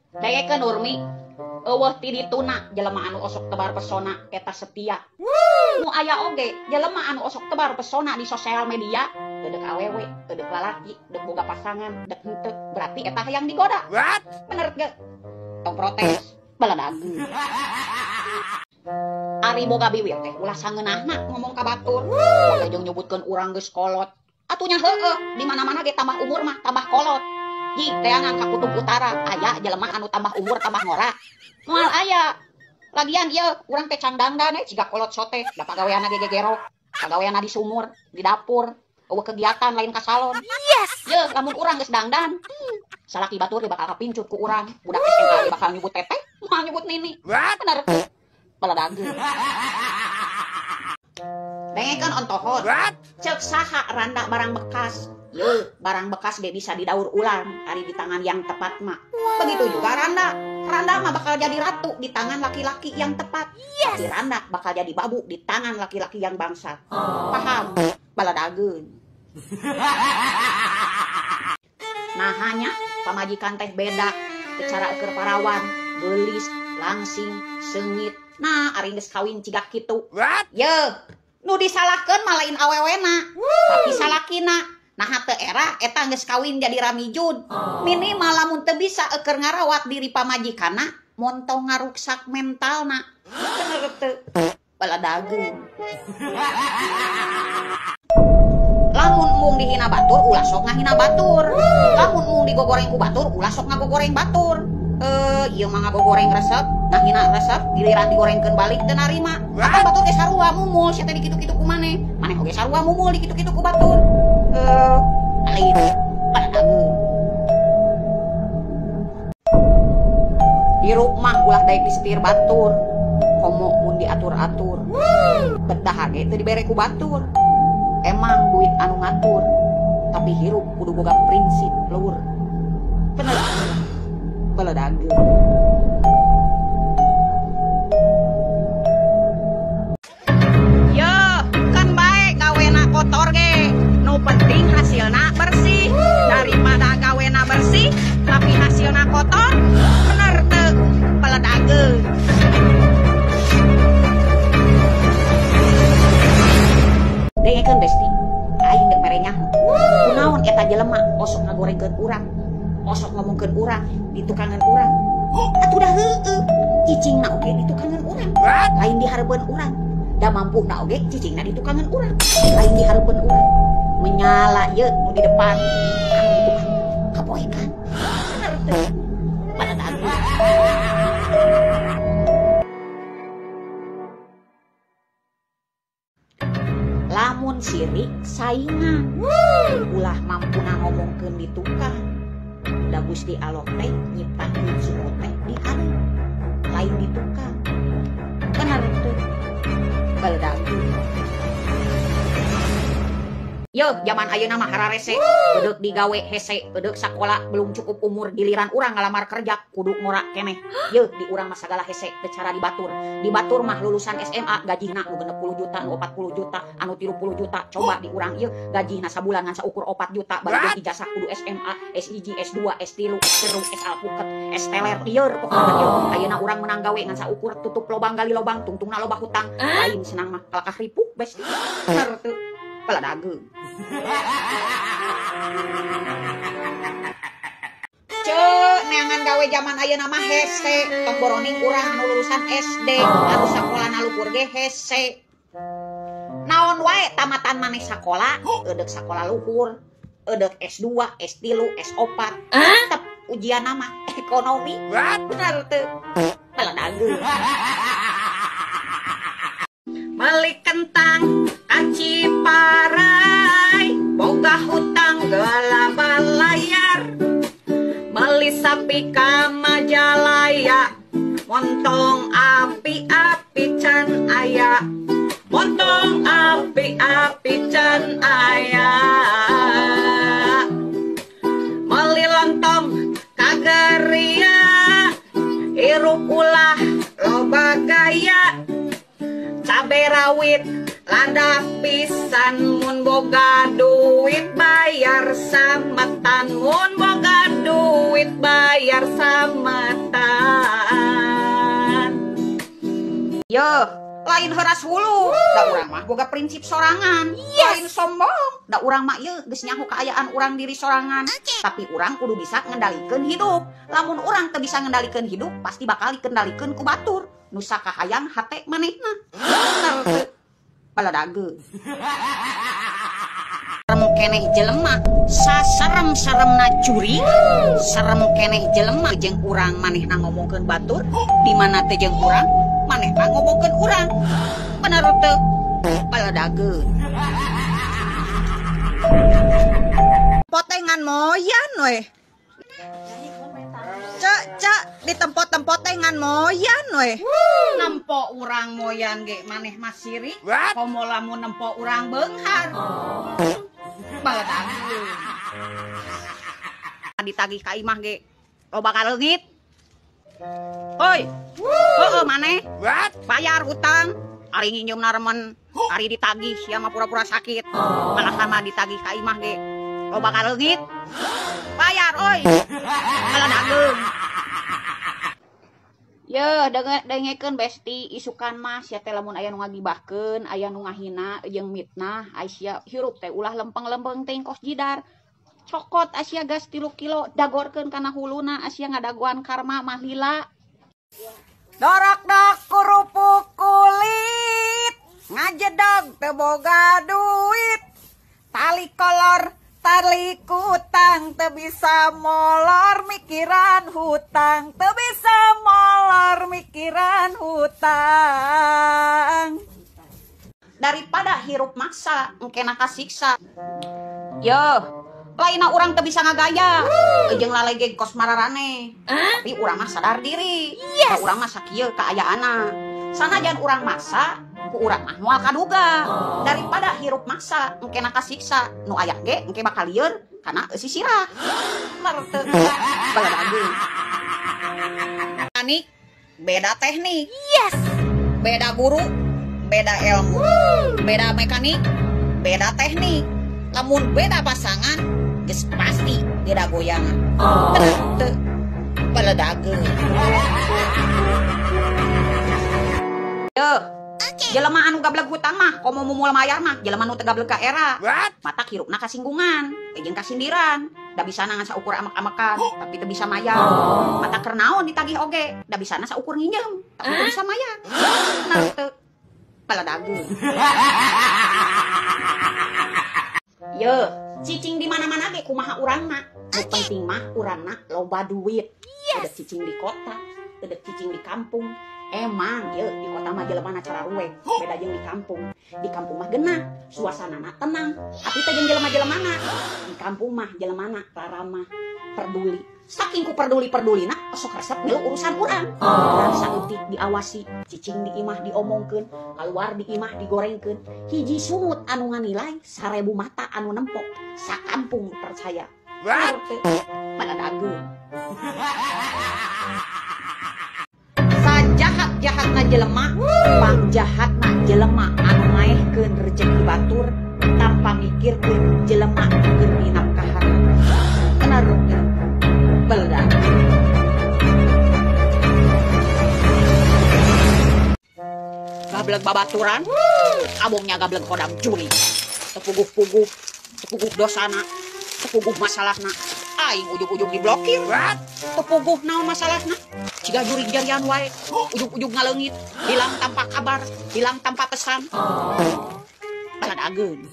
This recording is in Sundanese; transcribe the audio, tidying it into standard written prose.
Dengekeun Urmi, eueuh ti dituna jelema anu osok tebar pesona eta setia. Nu aya oge jelema anu osok tebar pesona di sosial media, deuk awewe, deuk lalaki, deuk boga pasangan, deuk henteu, berarti eta hayang digoda. What? Bener ge? Tong protes, baladageun. Ari boga biwir teh ulah sangeunahna ngomong ka batur. Boga jeung nyebutkeun urang geus kolot. Atunya heueuh, di mana-mana ge tambah umur mah tambah kolot. Jik teangan ka kutub utara aya jelema anu tambah umur tambah ngora. Moal aya. Lagian ieu urang teh cangdangdan jiga kolot sote, da pagaweanna ge gegero. Pagaweanna di sumur, di dapur, eueuh kegiatan lain ka salon. Yes. Yeuh lamun urang geus dangdan, salaki batur ge bakal kapincut ku urang. Budak SMA ge bakal nyebut teteh, moal nyebut nini. What? Bener. Baladageun. Dengekeun ontohon. What? Ceuk saha randa barang bekas. Yeuh, barang bekas ge bisa didaur ulang ari di tangan yang tepat mah. Begitu juga randa. Randa mah bakal jadi ratu di tangan laki-laki yang tepat. Yes. Tapi randa bakal jadi babu di tangan laki-laki yang bangsat. Paham? Baladageun. Nah hanya pamajikan teh beda secara keur parawan, geulis, langsing, seungit. Nah, ari geus kawin ciga kitu. What? Yeuh, nu disalahkeun mah lain awewena, tapi salakina. Nah teu era eta geus kawin jadi ramijud. Minimal lamun teu bisa eukeur ngarawat diri pamajikanna, montong ngaruksak mentalna. Bener teu? Baladageun. Lamun mung dihina batur ulah sok ngahina batur. Lamun mung digogoreng ku batur ulah sok ngagogoreng batur. Ieu mah ngagogoreng resep, ngahina resep, giliran digorengkeun balik teu narima. Atuh batur ge sarua mumul sia teh dikitu-kitu ku maneh. Maneh oge sarua mumul dikitu-kitu ku batur. Lain baladageun. Hirup mah ulah daek disetir batur. Komo mun diatur-atur. Betah ge teu dibere ku batur. Emang duit anu ngatur, tapi hirup kudu boga prinsip lur. Bener. Baladageun. Yo, kan bae gawena kotor ge. Nu penting hasilna bersih. Daripada gawena bersih tapi hasilna kotor, bener teu? Baladageun. Dengekeun besti, aing geus mere nyaho. Kunaon eta jelema osok ngagorengkeun urang, osok ngomongkeun urang, ditukangan urang. Atuh dah heueuh, cicingna oge ditukangan urang. Lain dihareupeun urang. Da mampuhna oge cicingna ditukangan urang. Lain dihareupeun urang. Menyala ieu nu di depan, anu ditukang kapoekan. Bener teu? Baladageun. Lamun sirik saingan, ulah mampuna ngomongkeun di tukang. Da Gusti Allah teh nyiptakeun suku teh di hareup, lain di tukang. Bener teu? Baladageun. Yo, zaman ayeuna mah hararese, edeuk digawe hese, edeuk sakola belum cukup umur giliran urang ngalamar kerja kudu ngora keneh. Yo, di urang mah sagala hese teu cara di batur. Di batur mah lulusan SMA gajihna nu 60 juta, nu 40 juta, anu 30 juta. Coba di urang ieu gajihna sabulan ngan saukur 4 juta, bari jeung ijazah kudu SMA, S1, S2, S3, S3, S alpuket, S teler, lieur pokona ieu. Ayeuna urang menang gawe ngan saukur tutup lobang gali lobang, tungtungna loba hutang. Lain senang mah kalakah ripuh besti. Bener teu? Baladageun. Ceuk neangan gawe jaman ayeuna mah hese, tong boroning urang anu lulusan SD, anu sakolana luhur ge hese. Naon wae tamatan maneh sakola, edeuk sakola luhur, edeuk S2, S3, S4, tetep ujian mah ekonomi. Bener teu? Baladageun. Meuli kentang ka Ciparai, boga hutang gelaba layar. Meuli sapi ka Majalaya, montong api-api can aya. Montong api-api can aya. Meuli lontong ka Geria, hirup ulah loba gaya. Cabe rawit lada pisan, mun boga duit bayar sametan, mun boga duit bayar sametan. Yeuh, lain heuras hulu, da urang mah boga prinsip sorangan. Lain sombong, da urang mah ieu geus nyaho kaayaan urang diri sorangan. Tapi urang kudu bisa ngendalikeun hidup. Lamun urang teu bisa ngendalikeun hidup, pasti bakal dikendalikeun ku batur. Nu sakahayang hate manehna. Bener teu? Baladageun. Serem keneh jelema, saserem-seremna jurig, serem keneh jelema jeung urang manehna ngomongkeun batur, di mana teh jeung urang manehna ngomongkeun urang. Bener teu? Baladageun. Potengan moyan weh. Cek cek di tempat-tempotengan moyan weh. Nempo urang moyan ge maneh mah sirik, komo lamun nempo urang beunghar. Baladageun. Ditagih ka imah ge loba kaleungit. Hoi. Heueuh maneh. Bayar hutang, ari nginjeumna remen, ari ditagih sia mah pura-pura sakit. Malahan mah ditagih ka imah ge loba kaleungit. Bayar oi. Baladageun. Yeuh, dengekeun besti isukan mah sia teh lamun aya nu ngagibahkeun, aya nu ngahina jeung mitnah, ai sia hirup teh ulah lempeng-lempeng teuing kos jidar. Cokot asia gas 3 kilo, dagorkeun kana huluna, asia ngadagoan karma mah lila. Dorok-dok kerupuk kulit, ngajedog teu boga duit, tali kolor tali kutang, teu bisa molor mikiran hutang, teu bisa molor mikiran hutang. Daripada hirup maksa, engkena kasiksa. Yeuh, lainna urang teu bisa ngagaya, jeung lalege kos mararane. Tapi urang mah sadar diri. Yes. Urang mah sakieu kaayaanna. Sanajan urang maksa, ku urang mah moal kaduga. Daripada hirup maksa, engkena kasiksa, nu aya ge engke bakal lieur kana eusi sirah. Bener teu? Baladageun. Panik, beda teknik. Yes. Beda guru, beda ilmu. Beda mekanik, beda teknik. Lamun beda pasangan, geus pasti beda goyangan. Bener teu? Baladageun. Yeuh, jelema anu gableg hutang mah komo mumul mayar mah jelema nu teu gableg ka era. Matak hirupna kasinggungan, jeung kasindiran. Da bisana ngan saukur amek-amekan, tapi teu bisa mayar. Matak keur naon ditagih oge, da bisana saukur nginjem, tapi teu bisa mayar. Bener teu? Baladageun. Yeuh, cicing di mana-mana ge kumaha urangna. Nu penting mah urangna loba duit. Yes. Cicing di kota, teu cicing di kampung. Emang yeuh di kota mah jelemana cara ruwet, beda jeung di kampung. Di kampung mah genah, suasanana tenang, tapi teh jeung jelema-jelemana. Di kampung mah jelemana raramah, peduli. Saking ku peduli-pedulina sok resep milu urusan urang. Urang saeutik diawasi, cicing di imah diomongkeun, kaluar di imah digorengkeun. Hiji sungut anu nganilai 1000 mata anu nempok, sakampung percaya. Baladageun. Jahat-jahatna jelema, pangjahatna jelema anu ngaehkeun rejeki batur tanpa mikirkeun jelema keur dinafkahan. Bener teu? Baladageun. Gableg babaturan, abongnya gableg kodam juri. Teu puguh-puguh, teu puguh dosana, teu puguh masalahna. Aing ujug-ujug diblokir. Teu puguh naon masalahna. Ciga jurig jarian wae, ujug-ujug ngaleungit, hilang tanpa kabar, hilang tanpa pesan. Baladageun.